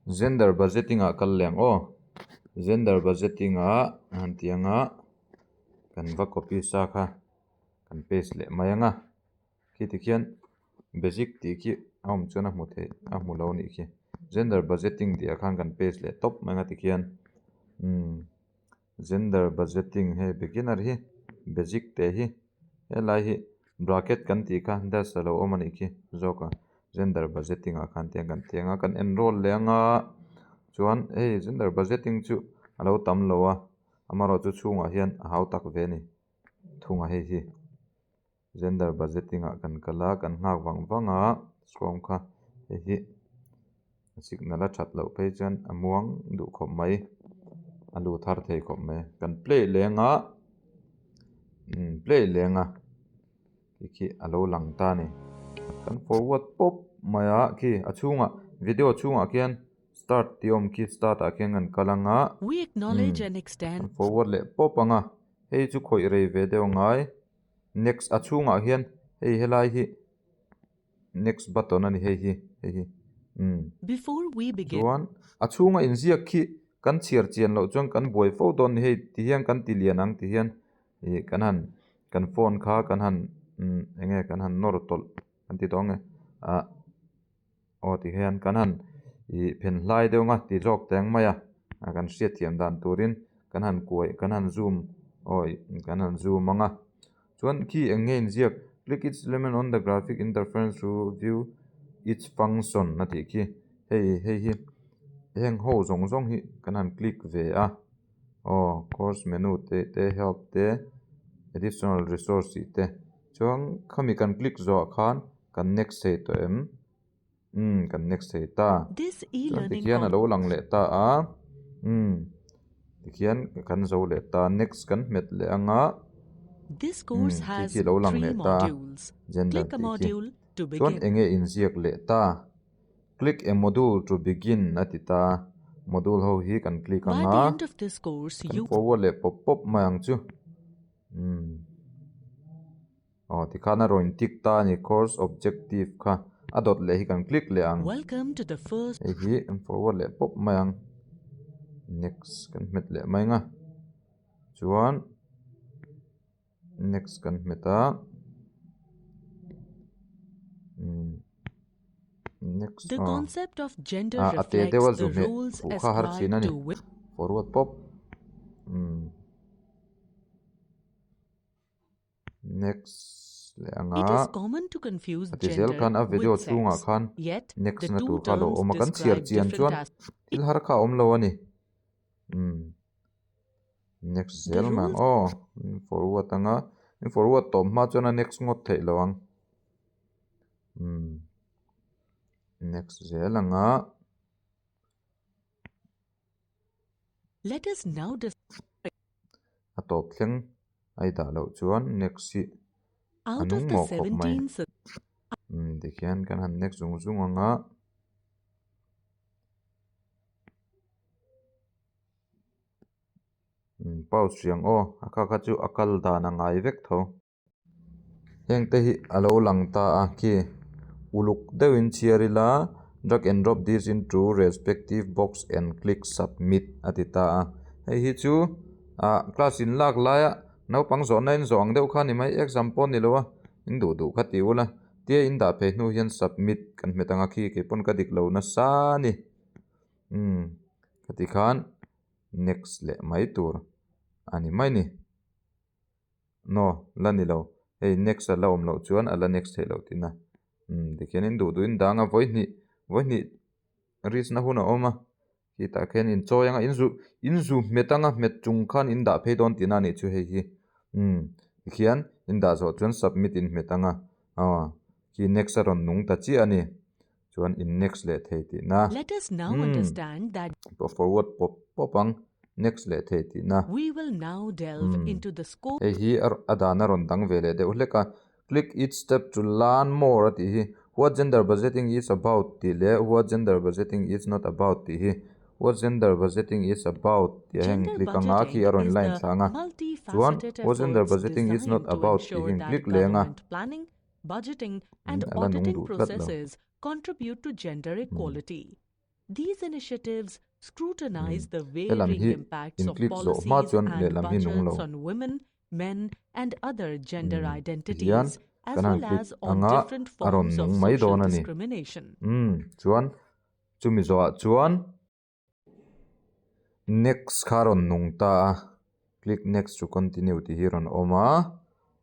Gender budgeting ah kal leh ang aw. Gender budgeting ah han ti anga kan va copy sa kha kan paste leh mai anga khi tikhian basic tih khi a awm chuan a hmu theih a hmu lo a nih khi gender budgeting tih ah khan kan paste leh tawp mai anga tikhian umm gender budgeting hei beginner hi basic teh hi helai hi bracket kan tih kha dash a lo awm a nih khi zawk a gender budgeting ah khan tiang kan ti ang a kan enroll leh ang a chuan hei gender budgeting chu a lo tam lo a amaherawhchu chhungah hian a hau tak ve a ni thung a hei hi. Gender budgeting ah kan kal a kan nghak vang vang a sawm kha hei hi signal a that loh phei chuan a muang duh khawp mai a lut har thei khawp mai kan play leng a umm play leng a khi khi a lo lang ta a ni kan forward pawp mai a khi a chhungah video chhungah khian start tih a awm khi start ah khian kan kal ang a umm kan forward leh pawp ang a hei chu khawih rei ve deuh a ngai. Next a chhungah hian hei helai hi next button a ni hei hi hei hi umm Before we begin. Chuan a chhunga inziak khi kan chhiar chian loh chuan kan buai fo dawn ni hei ti hian kan ti lian ang ti hian ih kan han kan phone kha kan han umm eng nge kan han nawr tawlh kan ti tawh ang e ah aw ti hian kan han ih phen hlai deuh ang a ti zawk teh ang mai a ah kan hriat thiam dan turin kan han kuai kan han zoom aw ih kan han zoom ang a chuan khi eng nge inziak click each element on the graphic interference to view its function a tih khi hei hei hi heng ho zawng zawng hi kan han click ve a aw course menu te te help te additional resource tih te chuan khami kan click zawh ah khan. Kan next thei tawh em? Umm kan next thei ta. This Chuan e-learning tikhian a lo lang leh ta a. Umm tikhian kan zo leh ta. Next kan hmet leh ang a. This Umm course khi has khi a lo lang three leh ta a. modules. Gender Click a tih khi. module to Chuan begin. eng nge inziak leh ta? Click a module to begin a ti ta. Module ho hi kan click ang By the a. end of this course, Kan you forward leh pawp pawp mai ang chu. Umm. Aw tikhan a rawn tick ta a ni course objective kha a dawt leh hi kan click leh ang Welcome to the first hei hi kan forward leh pawp mai ang next kan hmet leh mai ang a chuan next kan hmet a umm next The aw concept of gender ah a te reflects deuh a the zu hmeh roles fuh kha har thin a ascribed ni to women. Forward pawp umm. Next leh ang It is a, common to confuse a ti zel gender khan a video with chhungah sex. khan Yet, next the na two tur kha a lo terms awm a, kan chhiar describe chian different chuan aspects. thil har kha a awm lo a ni. Umm next The zel mai ang rules aw, forward ang a, forward tawp hma chuan a next ngawt theih lo ang. Umm next zel ang a. Let us now dis A tawp thleng a i dah loh chuan next hi a Out of nung the mawh khawp mai. 17 su Umm tikhian kan han next zung zung ang a. Umm pause hrih ang aw a kha kha chu a kal dan a ngai vek tho. Heng te hi a lo lang ta a khi uluk deuhin chhiar ila drag and drop this into respective box and click submit a ti ta a hei hi chu ah class in lak laia naupang zawhna in zawh ang deuh kha a ni mai exam pawh a ni lo a in duh duh kha ti ula tia in dah phei hnu hian submit kan hmet ang a khi kei pawn ka dik lo nasa a ni umm khati khan next leh mai tur a ni mai a ni. No, la ni lo. Hei next a la awm loh chuan a la next theih loh tihna. Umm tikhianin duh duhin dang a vawi hnih vawi hnih risk na hun a awm a. Khitah khian in chawi anga in zu in zu hmet anga hmet chung khan in dah phei dawn tihna a nih chu hei hi. Umm tikhian in dah zawh chuan submit in hmet anga aw khi next a rawn nung ta chiah a ni. Chuan in next leh thei tihna. Let us now Umm understand that forward pawp pawp ang next leh thei tihna. We will now delve Umm into the scope. Hei hi a dan a rawn dang ve leh deuh hlek a. Click each step to learn more a tih hi what gender budgeting is about tih leh what gender budgeting is not about tih hi what gender budgeting is about tih a heng Gender click anga khi budgeting a rawn is line the thla ang a. Chuan multifaceted what gender efforts budgeting is not designed to about tih ensure hi an that click leh ang a. government planning, budgeting and A la nung auditing duh tlat lo. processes contribute to gender equality. These initiatives scrutinize the Helam varying hi impacts in of click zawh hma policies chuan and lehlam hi nung budgets lo. on women, men, and other gender Tihian identities, as kan han well click as on anga different a rawn forms of nung mai social dawn a ni. discrimination. Umm chuan chumi zawhah chuan next kha a rawn nung ta a, click next to continue tih hi a rawn awm a,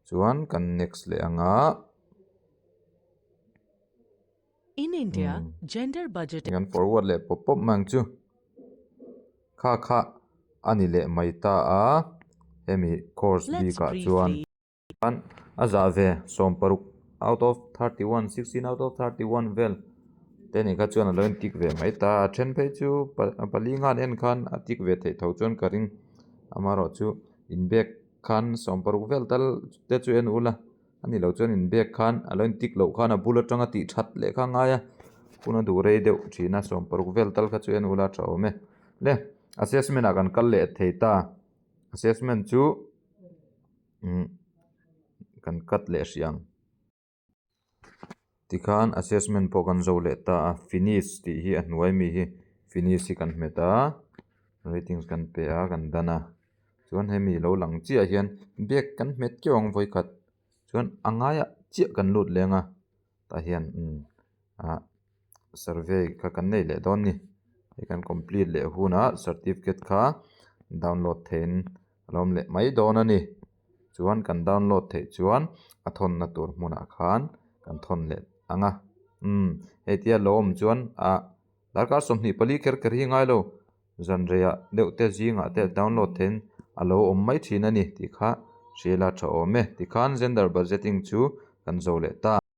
chuan kan next leh anga. In India, Umm gender budgeting kan forward leh pawp pawp mai ang chu. Kha kha a ni leh mai ta a, hemi course Let's bikah chuan briefly a zah ve 60 out of 31, 16 out of 31 vel te nih kha chuan a lo in tick ve mai ta a, a then phei chu pali nga an en khan a tick ve theih tho chuan ka ring amaherawh chu inbek khan 60 vel tal te chu en ula a ni lo chuan inbek khan a lo in tick loh khan a bul atanga tih that leh kha a ngai a hun a duh rei deuh thin a 60 vel tal kha chu en ula a tha awm e le assessment ah kan kal leh thei ta assessment chu umm kan cut leh hrih ang tikhan assessment pawh kan zo leh ta a finish tih hi a hnuai mi hi finish hi kan hmet a ratings kan pe a kan dan a chuan hemi lo lang chiah hian bag kan hmet keuh ang vawikhat chuan a ngaiah chiah kan lut leng a tah hian umm ah survey kha kan nei leh dawn a ni hei kan complete leh hunah certificate kha download theihin a lo awm leh mai dawn a ni chuan kan download theih chuan a thawnna tur hmunah khan kan thawn leh ang a umm hei tia lo awm chuan ah darkar 24 kher kher hi ngai lo zanreiah deuh te zingah te download theihin a lo awm mai thin a ni tih kha hriala tha awm e tikhan gender budgeting chu kan zo leh ta.